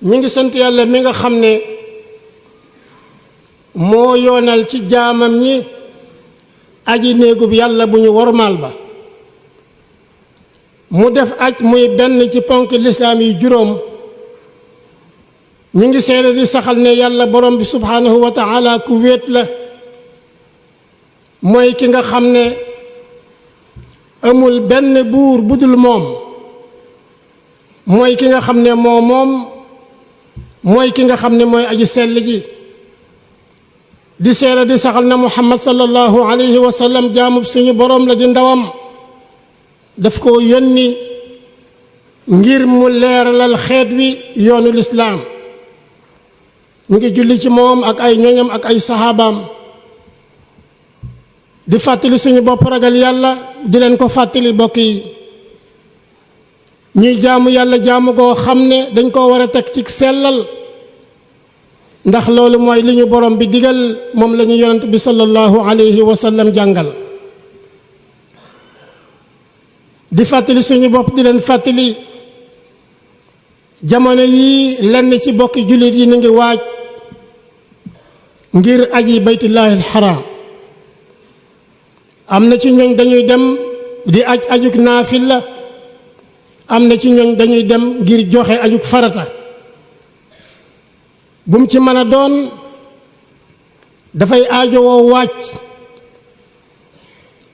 ñi ngi sant yàlla mi nga xam ne moo yoonal ci jaamam ñi aji néegub yàlla bu ñu wormaal ba mu def aj muy benn ci ponk lislaam yi juróom. ñi ngi seede di saxal ne yàlla borom bi subhaanahu wa taala ku wéet la, mooy ki nga xam ne amul benn buur budul moom, mooy ki nga xam ne moom mooy ki nga xam ne mooy aji sell ji. di seede di saxal na muhammad sallallahu alayhi wa sallam jaamub suñu borom la di ndawam, daf ko yónni ngir mu leeralal xeet wi yoonu lislaam. ñu ngi julli ci moom ak ay ñoñam ak ay saxaabaam, di fàttali suñu bopp ragal yàlla, di leen ko fàttali bokk yi. ñuy jaamu yàlla jaamu goo xam ne dañ koo war a teg ci sellal, ndax loolu mooy li ñu borom bi digal, moom la ñu yonent bi sallallahu alayhi wa sallam jàngal. di fàttali suñu bopp di leen fàttali jamono yi lenn ci bokki jullit yi ñu ngi waaj ngir aji baytullahi alxaram. am na ci ñooñ dañuy dem di ajuk naafila, am na ci ñooñ dañuy dem ngir joxe ajuk farata. bu mu ci mën a doon dafay aajowoo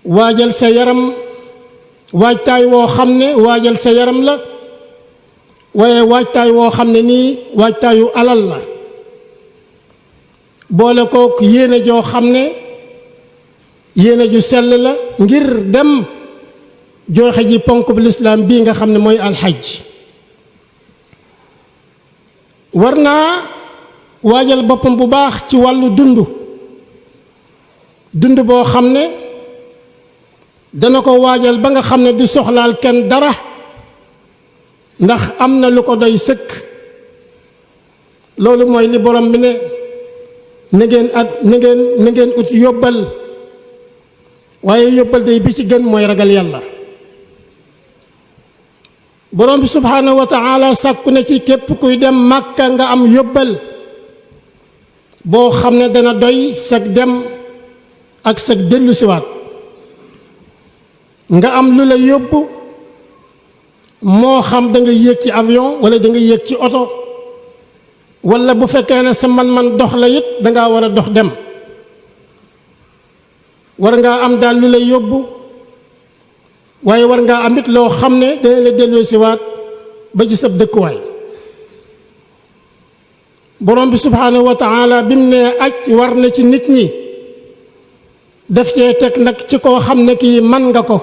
waajal sa yaram waajtaay woo xam ne waajal sa yaram la, waaye waajtaay woo xam ne nii waajtaayu alal la, boole kook yéene joo xam ne yéene ju sell la ngir dem joxe ji ponk bu lislaam bii nga xam ne mooy alxaj. war naa waajal boppam bu baax ci wàllu dund boo xam ne dana ko waajal ba nga xam ne di soxlaal kenn dara, ndax am na lu ko doy sëkk. loolu mooy li borom bi ne na ngeen ut yóbbal, waaye yóbbal day bi ci gën mooy ragal yàlla. borom bi subhaanahu wa taala sàkku na ci képp kuy dem màkka nga am yóbbal boo xam ne dana doy sag dem ak sag dellu siwaat. nga am lu la yóbbu, moo xam da nga yéeg ci avion wala da nga yéeg ci oto, wala bu fekkee ne sa man-man dox la it dangaa war a dox dem. war ngaa am daal lu lay yóbbu, waaye war ngaa am it loo xam ne dana la delloo siwaat ba ci sab dëkkuwaay. borom bi subhaanahu wa taala bi mu nee aj war na ci nit ñi, def cee teg nag ci koo xam ne kii man nga ko.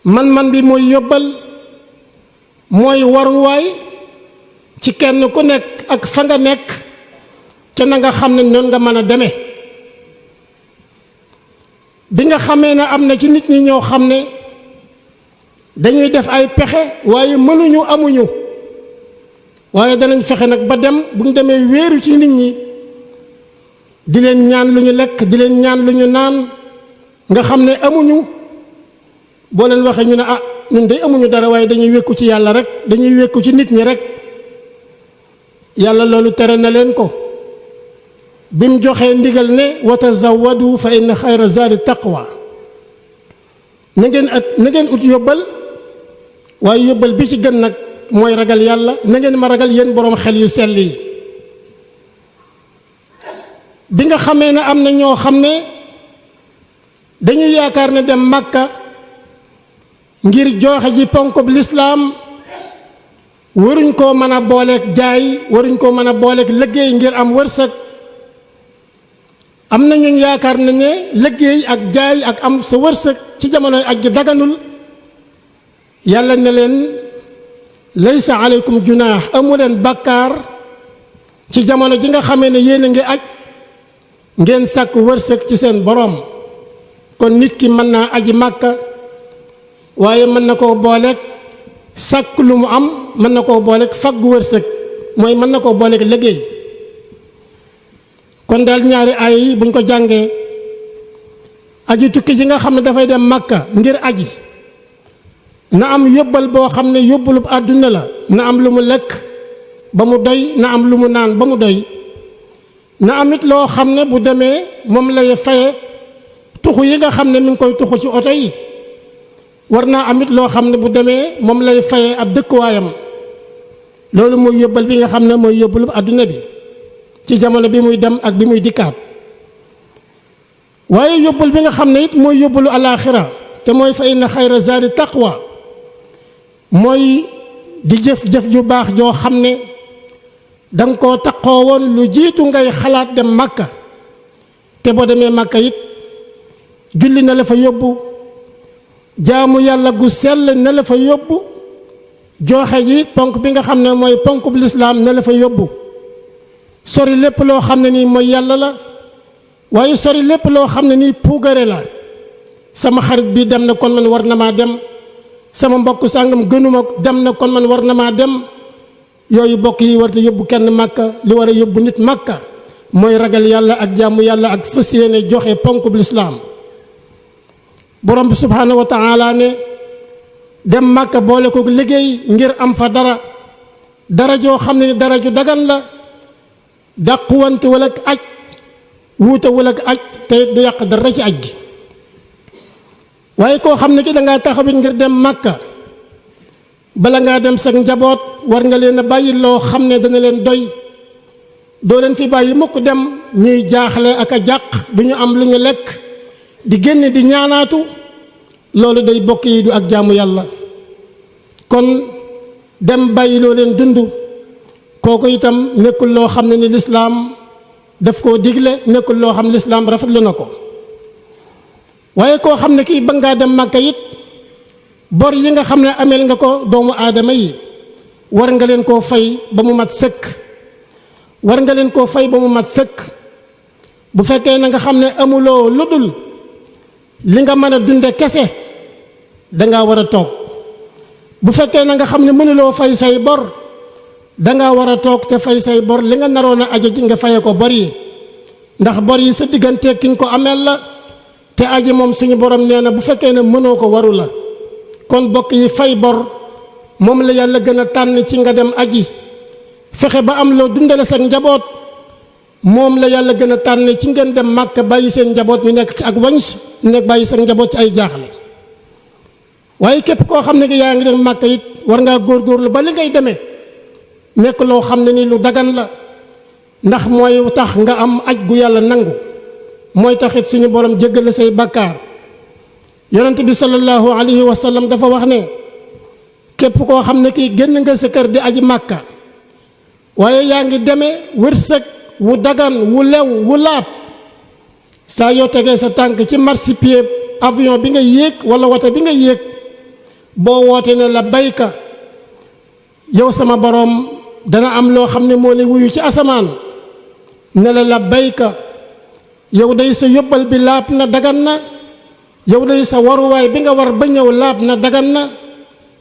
man bi mooy yóbbal, mooy waruwaay ci kenn ku nekk ak fa nga nekk ca na nga xam ne noonu nga mën a demee. bi nga xamee ne am na ci nit ñi ñoo xam ne dañuy def ay pexe waaye mënuñu amuñu, waaye danañ fexe nag ba dem bu ñu demee wéeru ci nit ñi di leen ñaan lu ñu lekk, di leen ñaan lu ñu naan, nga xam ne amuñu. boo leen waxee ñu ne ah ñun day amuñu dara, waaye dañuy wékku ci yàlla rek, dañuy wékku ci nit ñi rek. yàlla loolu tere na leen ko bi mu joxee ndigal ne wa tazawwadu fa inna xayra zaadi taqwa. na ngeen ut yóbbal, waaye yóbbal bi ci gën nag mooy ragal yàlla. na ngeen ma ragal yéen boroom xel yu sell yi. bi nga xamee ne am na ñoo xam ne dañuy yaakaar ne dem Makka ngir joxe ji ponk bu lislaam waruñ koo mën a booleeg jaay, waruñ koo mën a booleeg liggéey ngir am wërsëg. am na ñu yaakaar na ne liggéey ak jaay ak am sa wërsëg ci jamonoy aj gi daganul. yàlla ne leen laysa aleykum junaax, amu leen bàkkaar ci jamono ji nga xamee ne yéen a ngi aj ngeen sàkk wërsëg ci seen boroom. kon nit ki mën naa aji Màkka, waaye mën na koo booleeg sàkk lu mu am, mën na koo booleeg faggu wërsëg, mooy mën na koo booleeg liggéey. kon daal ñaari ay yi buñ ko jàngee, aji tukki ji nga xam ne dafay dem Makka ngir aji na am yóbbal boo xam ne yóbbalub àdduna la, na am lu mu lekk, ba mu doy na am lu mu naan ba mu doy na am it loo xam ne bu demee moom lay faye tuxu yi nga xam ne mi ngi koy tuxu ci oto yi war naa am it loo xam ne bu demee moom lay faye ab dëkkuwaayam loolu mooy yóbbal bi nga xam ne mooy yóbbalu àdduna bi ci jamono bi muy dem ak bi muy dikkaat waaye yóbbal bi nga xam ne it mooy yóbbalu alaaxira te mooy fa inna xayra zaadi taqwa mooy di jëf-jëf ju baax joo xam ne danga koo taqoo woon lu jiitu ngay xalaat dem màkka te boo demee màkka it julli na la fa yóbbu jaamu yàlla gu sell na la fa yóbbu joxe ji ponk bi nga xam ne mooy ponk bu lislaam na la fa yóbbu sori lépp loo xam ne nii mooy yàlla la waaye sori lépp loo xam ne nii puugare la sama xarit bi dem na kon man war na maa dem sama mbokk sàngam gënuma dem na kon man war na maa dem yooyu bokk yi war a yóbbu kenn màkka li war a yóbbu nit màkka mooy ragal yàlla ak jàmm yàlla ak fas yéene joxe ponk bu lislaam borom bi subhaanahu wa taala ne dem màkka boole ko liggéey ngir am fa dara joo xam ne ni dara ju dagan la dàquwante wala ak aj wuute wala ak aj te du yàq dara ci aj gi waaye koo xam ne ki dangaa taxawit ngir dem màkka bala ngaa dem sa njaboot war nga leen a bàyyi loo xam ne dana leen doy doo leen fi bàyyi mukk dem ñuy jaaxle ak a jàq du ñu am lu ñu lekk di génn di ñaanaatu loolu day bokk yi du ak jaamu yàlla kon dem bàyyi loo leen dund kooku itam nekkul loo xam ne ni lislaam daf koo digle nekkul loo xam lislaam rafetlu na ko waaye koo xam ne kii ba ngaa dem màkka it bor yi nga xam ne ameel nga ko doomu aadama yi war nga leen koo fay ba mu mat sëkk war nga leen koo fay ba mu mat sëkk bu fekkee na nga xam ne amuloo lu dul li nga mën a dunde kese dangaa war a toog bu fekkee na nga xam ne mënuloo fay say bor dangaa war a toog te fay say bor li nga naroon a ajo ji nga faye ko bor yi ndax bor yi sa diggante ki nga ko ameel la te aji moom suñu borom nee na bu fekkee ne mënoo ko waru la kon bokk yi fay bor moom la yàlla gën a tànn ci nga dem aji fexe ba am loo dundale sa njaboot moom la yàlla gën a tànn ci ngeen dem màkk bàyyi seen njaboot mi nekk ci ak wañs nekk bàyyi seen njaboot ci ay jaaxle waaye képp koo xam ne ki yaa ngi dem màkk it war ngaa góorgóorlu ba li ngay demee nekk loo xam ne ni lu dagan la ndax mooy tax nga am aj gu yàlla nangu mooy taxit suñu borom jéggal la say bakkaar yonent bi sallallahu alayhi wa sallam dafa wax ne képp koo xam ne kii génn nga sa kër di aji màkka waaye yaa ngi demee wërsëg wu dagan wu lew wu laab saa yoo tegee sa tànk ci marchepied avion bi nga yéeg wala wata bi nga yéeg boo woote ne la bayka yow sama boroom dana am loo xam ne moo lay wuyu ci asamaan ne la bayka yow day sa yóbbal bi laab na dagan na yow day sa waruwaay bi nga war ba ñëw laab na dagan na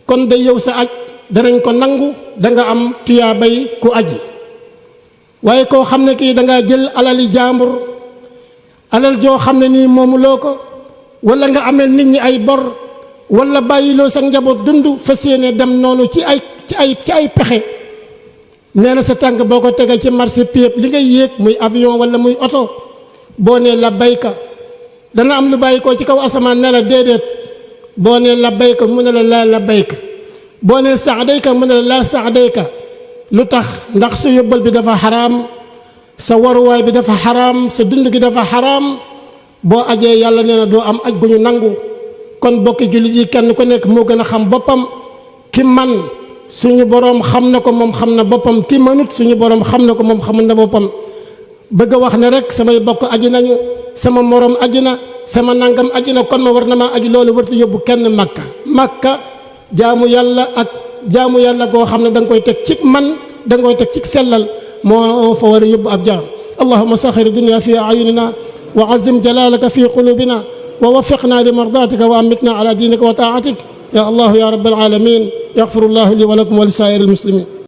kon day yow sa aj danañ ko nangu danga am tuyaabay ku aji waaye koo xam ne kii dangaa jël alali jaambur alal joo xam ne nii moomuloo ko wala nga amee nit ñi ay bor wala bàyyiloo sa njaboot dund fas yéene dem noonu ci ay pexe nee na sa tànk boo ko tegee ci marché pied li ngay yéeg muy avion wala muy oto boo nee la bayka dana am lu bàyyi ko ci kaw asamaan ne la déedéet boo nee la bayka mu ne la laa la bayka boo nee saadayka mu ne la laa saadayka lu tax ndax sa yóbbal bi dafa xaraam sa waruwaay bi dafa xaraam sa dund gi dafa xaraam boo ajee yàlla nee na doo am aj gu ñu nangu kon bokki jullit yi kenn ku nekk moo gën a xam boppam ki man suñu boroom xam na ko moom xam na boppam ki mënut suñu boroom xam na ko moom xam na boppam bëgg a wax ne rek samay bokk aji nañu sama moroom aji na sama nangam aji na kon ma war na maa aji loolu wartu yóbbu kenn makka jaamu yàlla ak jaamu yàlla goo xam ne da nga koy teg ci man da nga koy teg ci sellal moo fa war a yóbbu ab jaam allahumma saxir dunya fi ayunina wa azim jalalaka fi qulubina wa waffiqna li mardatika wa amitna ala dinika wa taatik ya allah ya rabbal alamin yaghfirullahu li wa lakum wa li saa'iril muslimin